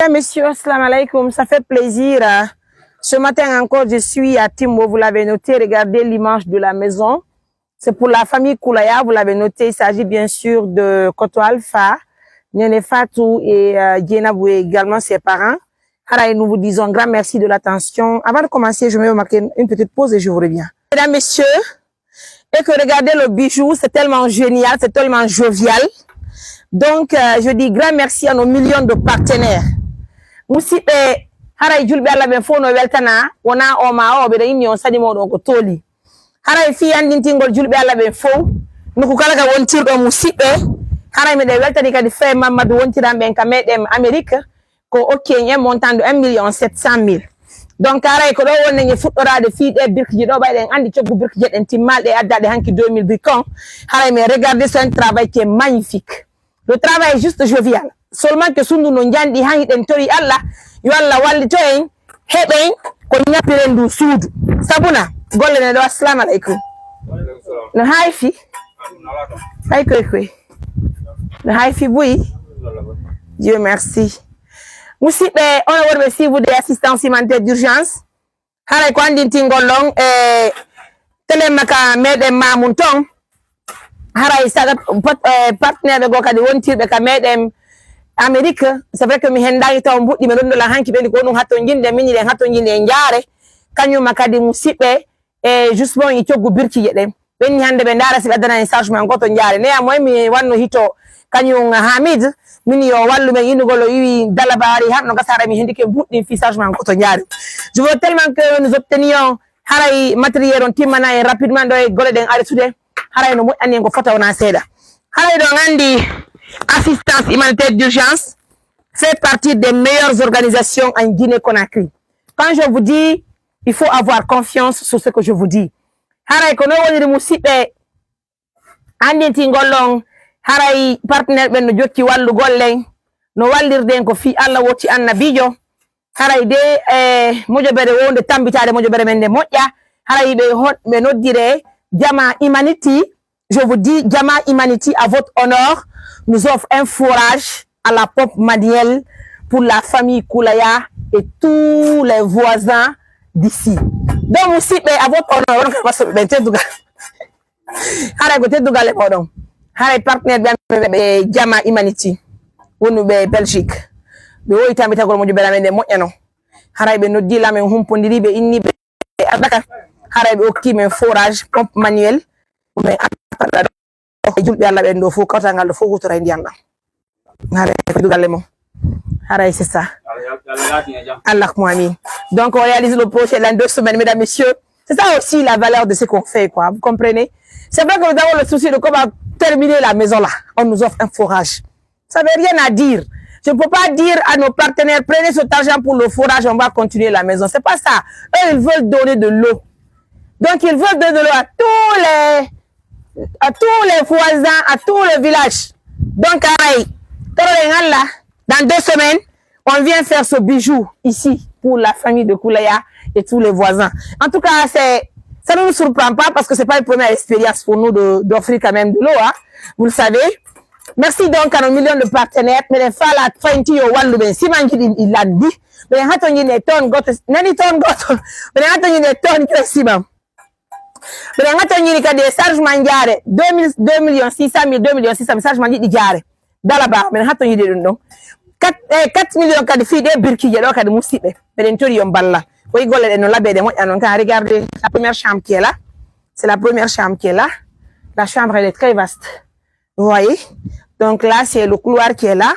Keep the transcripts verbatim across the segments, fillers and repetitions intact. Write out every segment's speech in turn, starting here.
Mesdames, messieurs, salam alaikum, ça fait plaisir. Euh, ce matin encore, je suis à Timbo, vous l'avez noté, regardez l'image de la maison. C'est pour la famille Koulaya, vous l'avez noté, il s'agit bien sûr de Koto Alpha, Nene Fatou et euh, Djenabou et également ses parents. Haray, nous vous disons grand merci de l'attention. Avant de commencer, je vais marquer une petite pause et je vous reviens. Mesdames, messieurs, et que regardez le bijou, c'est tellement génial, c'est tellement jovial. Donc, euh, je dis grand merci à nos millions de partenaires. Musidɓe, haray julɓe Allah ɓen fof no weltana, wona o ma o, ɓeɗa inni on sani moɗon ko tooli. Haray fii anndintingol julɓe Allah ɓen fow, nokku kala ka wontirɗo musidɓe, haray miɗen weltani kadi frère Mamadou wontiran ɓen ka meɗen Amérique, ko okki en un montant de un million sept cent mille. Donc haray ko ɗo wonɗen e fuɗɗoraade fii ɗee birkiji ɗo, ɓay ɗen anndi coggu birkiji ɗen timmalɗe e addaade hanki deux mille birkon, haray mais regardez, c'est un travail qui est magnifique. Le travail est juste jovial. Seulement que sundu no njanɗi han hiɗen tori Allah, yo Allah wallito en, heɓen ko ñappiren ndu suudu. Sabuna, golle ne ɗo, assalamu alaikum. No haafi? Ay koy koy. No haafi buy? Dieu merci. Musidɓe, on worɓe siibude assistance humanitaire d'urgence. Haray ko anndintingol ɗon e telemma ka meɗen Mamoun ton. Haray saga pat-, eh, partenaire ɓe goo kadi wontirɓe ka meɗen Amérique. C'est vrai que mi hendaaki taw mbuɗɗi, ɓe ɗon ɗo lan hanki ɓe ndi ko ɗum hattonjinde, min hiɗen hattonjinde e Njaare. Kañuma kadi musidɓe, e justement e coggu birkije ɗen. Ɓenni hannde ɓe ndaara si ɓe addanani charge man goto Njaare. Neya moy mi wanno hito kañum Hamid, min yo wallu men innugol o iwi dalabaari han no gasa haray mi hendike mbuɗɗin fii charge man goto Njaare. Je veux tellement que nous obtenions haray matériel on timmana en rapidement ɗo e golle ɗen aritude. Haray no moƴƴani en ko fota wona seeɗa. Haray ɗon anndi assistance humanitaire d'urgence fait partie des meilleures organisations en Guinée Conakry. Quand je vous dis, il faut avoir confiance sur ce que je vous dis. Haray ko no woniri musidɓe anndintingol ɗon, haray partenaire ɓen no jokki wallugol en, no wallirde en ko fii Allah woti annabiijo. Haray de, eh, mojobere wonde tambitaade mojobere men nde moƴƴa. Haray ɓe hon-, ɓe noddire Jama Humanity. Je vous dis, Jama Humanity, à votre honneur, nous offre un forage à la pompe manuelle pour la famille Koulaya et tous les voisins d'ici. Donc, musidɓe, à votre honneur, on va se mettre tout. Haray ko teddugal e moɗon. Haray partenaire ɓe amen ɓe Jama Humanity, wonuɓe Belgique. Ɓe wowi tambitagol mojobere amen nde moƴƴano. Haray ɓe noddi lan, en humpondiri, ɓe inni ɓe ardaka. Haray ɓe okki men forage, pompe manuelle. Men ardaka ɗo e julɓe Allah ɓen ɗo fof, kawtal ngal ɗo fof hutora e ndiyan ɗan. Haray ko teddugal e mon. Haray c'est ça. Allah ko amin. Donc on réalise le projet dans deux semaines, mesdames, messieurs. C'est ça aussi la valeur de ce qu'on fait, quoi. Vous comprenez? C'est vrai que nous avons le souci de comment terminer la maison là. On nous offre un forage. Ça veut rien à dire. Je ne peux pas dire à nos partenaires, prenez cet argent pour le forage, on va continuer la maison. C'est pas ça. Eux, ils veulent donner de l'eau. Donc, ils veulent donner de l'eau à tous les, à tous les voisins, à tout le village. Donc, aray, toroɗen Allah, dans deux semaines, on vient faire ce bijou ici pour la famille de Koulaya et tous les voisins. En tout cas, c'est, ça ne nous surprend pas parce que c'est pas une première expérience pour nous de, d'offrir quand même de l'eau, hein. Vous le savez. Merci donc à nos millions de partenaires. Miɗen faalaa faynti yo wallu ɓen. Simanji ɗin ɗi laddi. Miɗen hatonjini e ton goto. Nani ton goto. Miɗen hatonjini e ton kila siman. Miɗen hatonjini kadi e chargement jaare. Deux mille, deux millions six cent mille, deux millions six cent mille chargement ɗiɗi jaare. Dala ba, miɗen hatonjini ɗum ɗon. Quatre, eh, quatre millions kadi fii ɗe birkije ɗo kadi musiɓɓe. Miɗen tori on balla. Koy golle ɗen no labe ɗe moƴƴa non. Ka regardez la première chambre qui est là. C'est la première chambre qui est là. La chambre, elle est très vaste. Vous voyez? Donc là, c'est le couloir qui est là.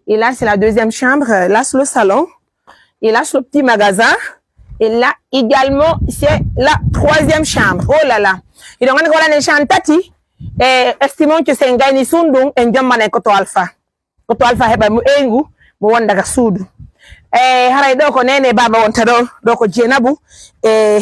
Et là, c'est la deuxième chambre. Là, c'est le salon. Et là, c'est le petit magasin. Et là, également, c'est la troisième chambre. Oh là là. Et donc, on a une chambre tati. Et estimons que c'est un gagné sundung et Djomba Koto Alpha. Koto Alpha heɓa mo ɓeyngu, mo wonda ka suudu. E haray ɗo ko neene baaba wonta ɗo, ɗo ko Jeenabu e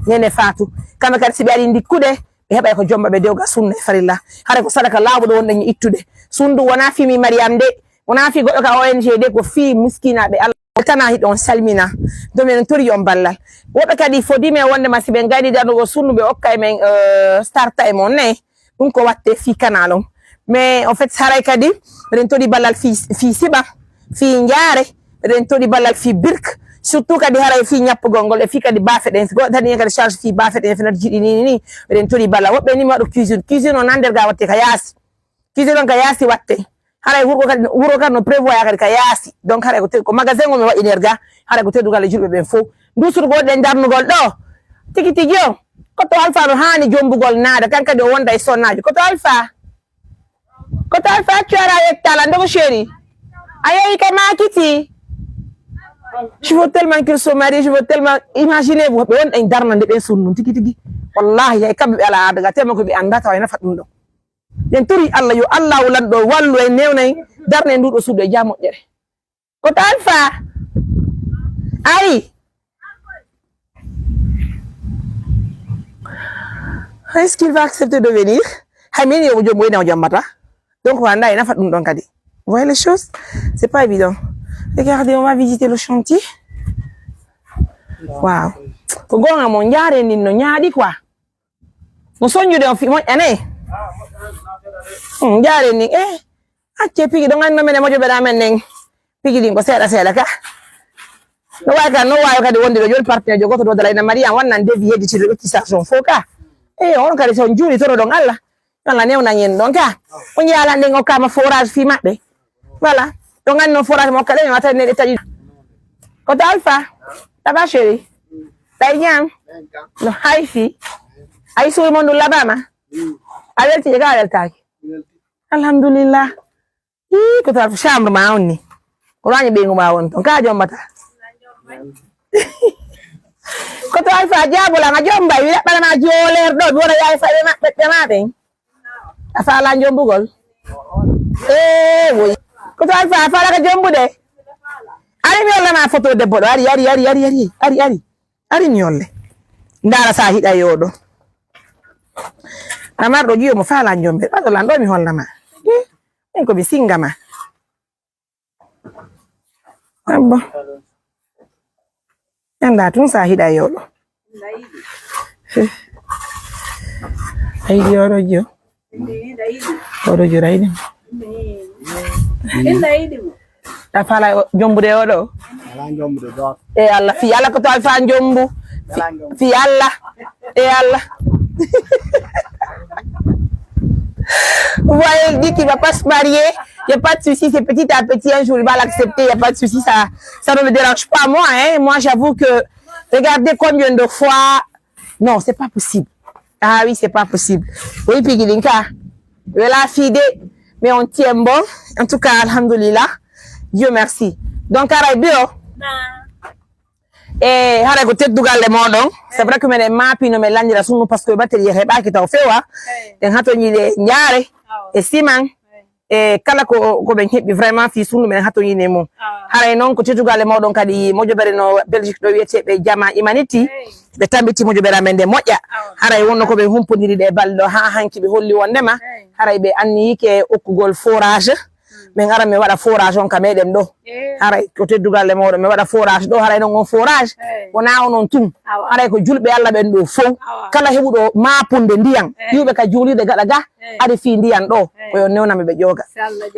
neene Faatu. Kamɓe kadi si ɓe ari ndikkude, ɓe heɓay ko jomba ɓe dewga sunna e farilla. Haray ko sadaka laaɓuɗo wonɗen e ittude. Sundu wona fii mi Mariam de, wona fii goɗɗo ka O N G de, ko fii miskinaaɓe Allah. Tana hiɗon salmina. Donc, miɗen tori on ballal. Woɓɓe kadi fodii men wondema si ɓe ngayni darnugol sunnu, ɓe okka e men, euh, starta e mon ne. Ɗum ko watte fii kanal on. Mais en fait, haray kadi, miɗen tori ballal fii, fii Siɓa, fii Njaare, Eɗen torii ballal fii birk, surtout kadi haray fii ñappugol ngol e fii kadi baafe ɗen. Si goɗɗo tani en kadi charge fii baafe ɗen, fenata jiɗi ni, ni, ni. Eɗen torii ballal. Woɓɓe ni mi waɗu cuisine. Cuisine o nan nder ga watte ka yaasi. Cuisine on ka yaasi watte. Haray wuro kadi, wuro kadi no prévoir kadi ka yaasi. Donc haray ko te-, ko magasin o mi waɗi nder ga. Haray ko teddugal e julɓe ɓen fow. Ndu suudu goɗɗen darnugol ɗo. Tigi tigi o. Koto Alpha no haani jombugol naada. Kan kadi o wonda e sonnaajo. Koto Alpha. Koto Alpha, tu as la yetta la ndogo chéri. A yehi ka maakiti. Je veux tellement qu'il se marie, je veux tellement. Imaginez-vous, ɓe wonɗen darnande ɓen suudu ndun tigi tigi. Wallahi, hay kamɓe ɓe alaa aada ga, tellement ko ɓe anndaa tawa e nafa ɗum ɗon. Ɓen turi Allah, yo Allahu lanɗo wallu en, newna en, darna en ndu ɗo suudu e jam moƴƴere. Koto Alpha. Ari. Est-ce qu'il va accepter de venir? Hay min yo jom wayna o jammata. Donc, on a une affaire donc kadi. Vous voyez les choses? C'est pas évident. Regardez, on va visiter le chantier. Waaw. Ko goonga mo njaare ndin no ñaaɗi quoi. No soññude on fi moƴƴane. Hmm, njaare ndin. Eh, acce pigi ɗo ganno men e mojo ɓeɗa men nden. Pigi ɗin ko seeɗa seeɗa ka. No waawi ka, no waawi kadi wonde ɗo joni partenaire jo goto ɗo dala ina Mariam wannan devis heddi tiro ɓe cotisation fof ka. Eh, on kadi so on juuli toro ɗon Allah. Yo Allah newnan en ɗon ka. On yalan ɗen okkama forage fii maɓɓe. Voilà. Ɗo ganno forage mo okka ɗen, mi wata ne ɗe taƴi. Koto Alpha. Taba chéri. Ɗay ñam. No hayfi. Ay suuy mon ɗum labama. A welti je ka a weltaki. Alhamdulillah. Ii, koto Alpha chambre ma on ni. Ko wañi ɓeyngu ma won ton. Ka jombata. Koto Alpha jaabula ma jomba, wi laɓɓana ma jooler ɗo, mi wona yaay faɓe maɓɓe ɓe ma ɓen. A faala jombugol? Ee, woy. Koto Alpha, a faala ka jombude? Ari mi holla ma photo debbo ɗo. Ari, ari, ari, ari, ari, ari, ari, ari. Ari mi holle. Ndaara sa hiɗa yoɗo. Amar ɗo jiyo mo faala jombe. Ɓaɗo lan ɗo mi holla ma. Ih, min ko mi singa ma. Abba. Anda tun sa hiɗa yoɗo. Ay, yoɗo jiyo. Oɗo jurayde mo. Inda yiɗi mo. A faala o-, jombude oɗo? Ala jombude ɗo. E Allah, fi Allah ko to Alpha jombu. Fi, fi Allah. E Allah. Vous voyez, il dit qu'il va pas se marier. Il n'y a pas de souci, c'est petit à petit, un jour, il va l'accepter, il n'y a pas de souci, ça, ça ne me dérange pas, moi, hein. Moi, j'avoue que, regardez combien de fois Non, c'est pas possible. Ah oui, c'est pas possible. Oui, pigi ɗin ka. Wela fide. Mais on tient bon. En tout cas, alhamdulillah. Dieu merci. Donc, haray bio. E haray ko teddugal e moɗon. C'est vrai que minen maapino men lanndira sunnu parce que batterie heɓaaki taw fewa. En hatoñi ɗe njaare. E siman. E kala ko, ko ɓen heɓi vraiment fii sunnu men hatoyini e mum. Haray noon ko teddungal e mooɗon kadi mojobere no Belgique ɗo wiyeteeɓe Jama Humanity. Ɓe tambiti mojobere amen nde moƴƴa. Haray wonno ko ɓe humpondiri ɗe balɗe ɗo haa hanki ɓe holli wondema haray ɓe anniyike okkugol forage. Min ara min waɗa forage on ka meɗen ɗo. Haray ko teddungal e mooɗon min waɗa forage ɗo, haray noon on forage wona on on tun. Haray ko julɓe Allah ɓen ɗo fow. Kala heɓuɗo maapunde ndiyan, iwɓe ka juulirde gaɗa ga, ari fii ndiyan ɗo, ko yo newnan ɓe ɓe ƴooga.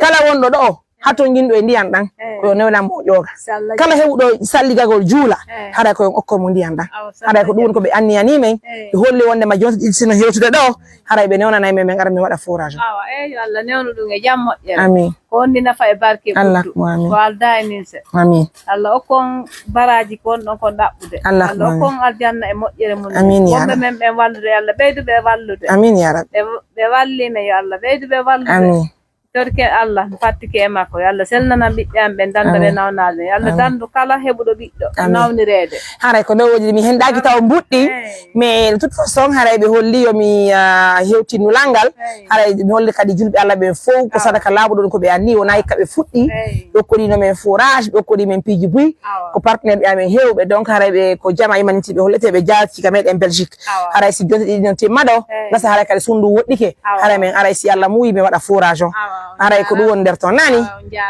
Kala wonɗo ɗo, hatonjinɗo e ndiyan ɗan, ko yo newnan mo o ƴooga. Kala heɓuɗo salligagol juula, haray ko yo okko mo ndiyan ɗan. Haray ko ɗum woni ko ɓe anniyanii men, ɓe holli wonde ma jonte ɗiɗi sino hewtude ɗo, haray ɓe newnanay men, men ara min waɗa forage. Awa, eey, yo Allah newnu ɗum e jam moƴƴere. Amin. Ko on ni nafa e barke ɓurɗo. Allahumma amin. Ko aldaa e min se. Amin. Allah okkon baraaji ko on ɗon kon ɗaɓɓude. Allahumma amin. Allah okkon aljanna e moƴƴere mum. Amin, ya Rabbi. Wonɓe men ɓen wallude, yo Allah ɓeydu ɓe wallude. Amin, ya Rabbi. Ɓe, ɓe walli men, yo Allah ɓeydu ɓe wallude. Amin. Torke Allah, mi fattike e makko. Yo Allah selnana ɓiɓɓe am ɓen, danda ɓe nawnaade. Yo Allah dandu kala heɓuɗo ɓiɗɗo nawnireede. Haray ko ɗo woni mi hendaaki taw mbuɗɗi. Mais de toute façon, haray ɓe holli yo mi, ah, hewtin nulal ngal. Haray mi holli kadi julɓe Allah ɓen fow ko sadaka laaɓuɗo ɗum ko ɓe anni, wonaa hikka ɓe fuɗɗi. Ɓe okkorii no men forage, ɓe okkorii men piiji buy. Ko partenaire ɓe amen heewɓe, donc haray ɓe ko Jama Humanity ɓe holleteeɓe jaati ka meɗen Belgique. Haray si jonte ɗiɗi non timma ɗo, gasa haray kadi sundu woɗɗike. Haray men aray si Allah muuyi men waɗa forage on. Haray ko ɗum woni nder ton nani.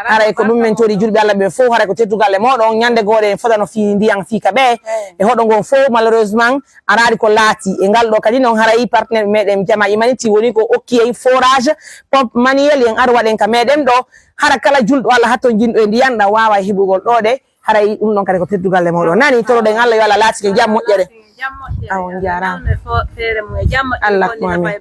Haray ko ɗum men tori julɓe Allah ɓen fow, haray ko teddungal e mooɗon. Ñande gooɗe en fotano fii ndiyan fii ka ɓe. E hoɗo ngon fow, malheureusement, araali ko laati. E ngal ɗo kadi non haray partenaire meɗen Jama Humanity woni ko okki en forage, pompe manuel, en ar waɗen ka meɗen ɗo. Hara kala julɗo Allah hattonjinɗo e ndiyan ɗan waawa heɓugol ɗo ɗe. Aray ɗum ɗon kadi ko teddungal e mooɗon. Nani, toroɗen Allah yo Allah laatike jam moƴƴere. Jam moƴƴere. Awa, on jaaraama. Feere mum e jam moƴƴere. Allah ko amin.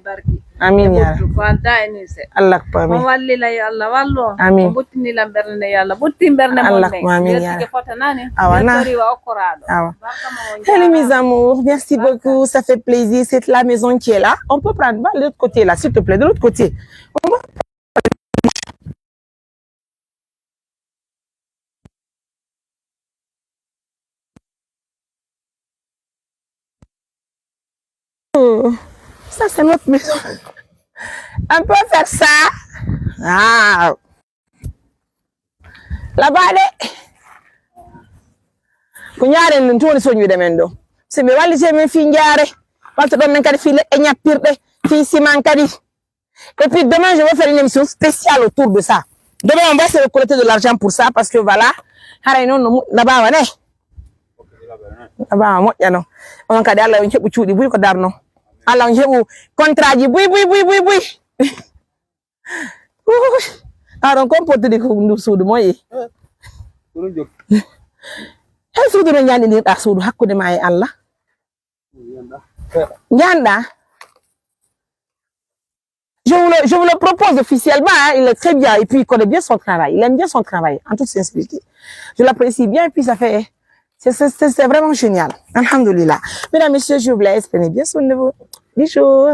Amin ya Rabbi. Ko aldaa e ni se. Allah ko amin. On wallila yo Allah wallu on. Amin. On ɓuttini lan ɓernde nde yo Allah ɓuttin ɓernde mon. Allah ko amin ya Rabbi. Fota nani. Awa na. Tori wa okkoraaɗo. Awa. Barka ma on jaaraama. Hello mes amours, merci beaucoup, ça fait plaisir. C'est la maison qui est là. On peut prendre, va de l'autre côté là, s'il te plaît, de l'autre côté. On va Oh, ça, c'est notre maison. On peut faire ça. Ah. Là-bas, de. Ko ñaaren ɗum tun woni soñude men ɗo. Si ɓe wallite men fii njaare, ɓalto ɗon men kadi fii leɗɗe ñappirɗe, fii siman kadi. Et puis demain, je vais faire une émission spéciale autour de ça. Demain, on va se récolter de l'argent pour ça parce que voilà, haray noon no mu-, no baawa ne. No baawa moƴƴa no. On kadi Allah on heɓu cuuɗi buy ko darno. Allah on heɓu contrat ji buy, buy, buy, buy, buy. Uuy. Aɗon kon pottudi ko ndu suudu moƴƴi. Hey, suudu no ñaanɗinirɗa suudu hakkunde ma e Allah. Ñaanɗa. Je vous le, je vous le propose officiellement, hein, il est très bien et puis il connaît bien son travail. Il aime bien son travail, en toute sincérité. Je l'apprécie bien et puis ça fait, c'est, c'est, c'est, c'est vraiment génial. Alhamdulillah. Mesdames, messieurs, je vous laisse. Prenez bien soin de vous. Bisous.